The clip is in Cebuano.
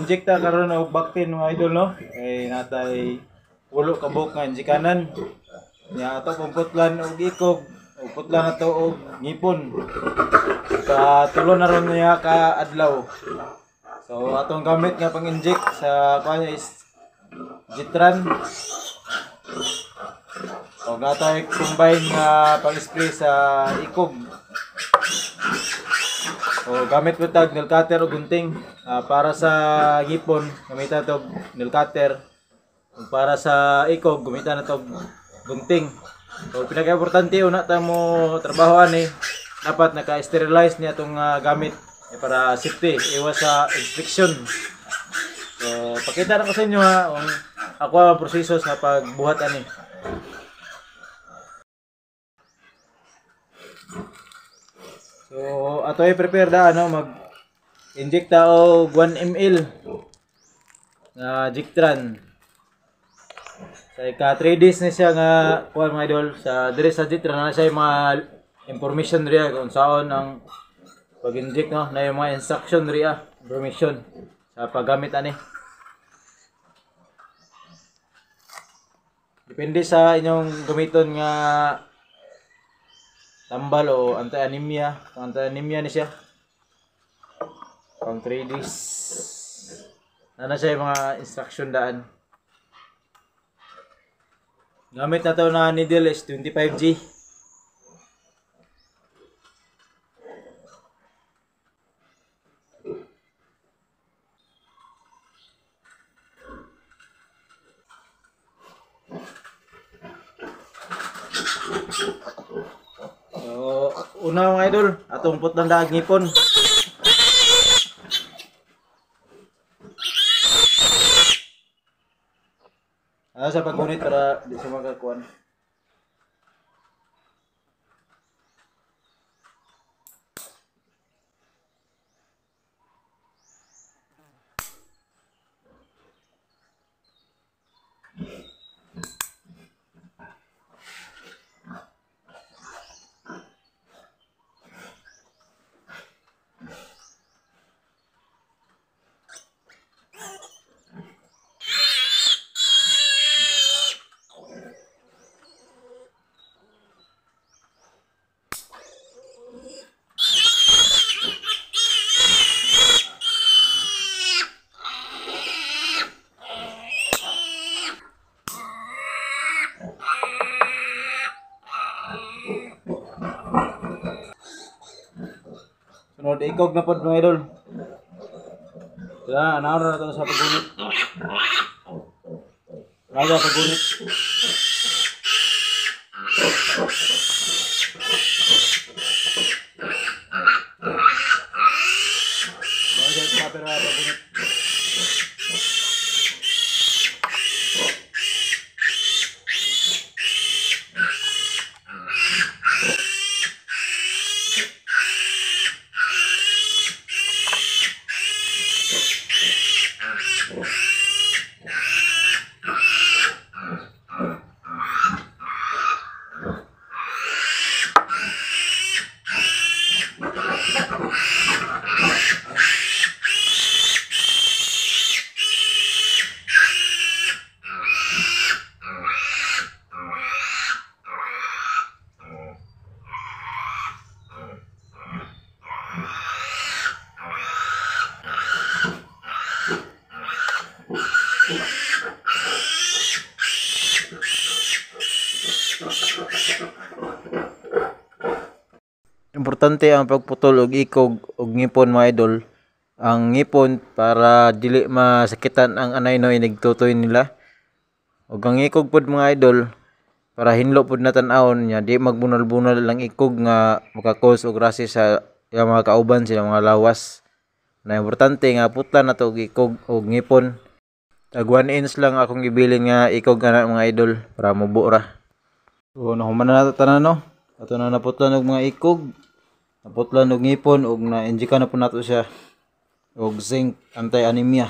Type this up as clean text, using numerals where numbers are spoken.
Mag-injecta karon og Bactin mga idol, no? Kay natay 8 ka buok nga injekanan. Nya ato pong putlan og ikog, og putlan nato og ngipon. Sa tulo na ron niya ka adlaw. So atong gamit nga pang-inject sa kuan is Jitran. Og natay combine nga pang-spray sa ikog. O gamit mo tag nail cutter o gunting. Para sa ngipon, gamitan to nail cutter. Ug para sa ikog, gamitan na to gunting. So pinaka-importante una ta mo trabaho ani, dapat naka-sterilize niya itong gamit para safety, iwas sa infection. So pakita na ko sa inyo ha kung ako ang proseso sa pagbuhat ani. So ato ay prepare da ano, mag-inject ta og 1 ml na Jictran. Sa ika 3 days na siya nga kuan mga idol. Sa dire sa Jictran na siya yung mga information riya kung saon ang pag-inject, no, na yung mga instruction riya, information sa paggamit ani. Depende sa inyong gamiton nga tambal o anti-anemia. Ang anti-anemia ni siya pang 3 days. Nana siya yung mga instruction daan. Gamit na to na needle is 25G. So, una mga idol, atong putlan daag ngipon. Ano sa paggunit para di sa makakuan. Sunod ikog na pod mga idol. Kaya anaw na nato sa paggunit. Naga paggunit. Naga paggunit. Importante ang pagputol og ikog og ngipon mga idol. Ang ngipon para dili masakitan ang anay no inigtutoy nila. Og ang ikog pod mga idol para hinlo pod na tan-awon niya, di magbunal-bunal lang ikog nga maka-cause og rashes sa ilang mga kauban, sila mga lawas. Na importante nga putlan na to og ikog og ngipon. Tag 1 inch lang akong gibilin nga ikog ana mga idol para mubo ra. So nahuman na nato tanan no. Ato na naputlan og mga ikog, naputlan og ngipon og na-inject na po nato siya og zinc anti-anemia.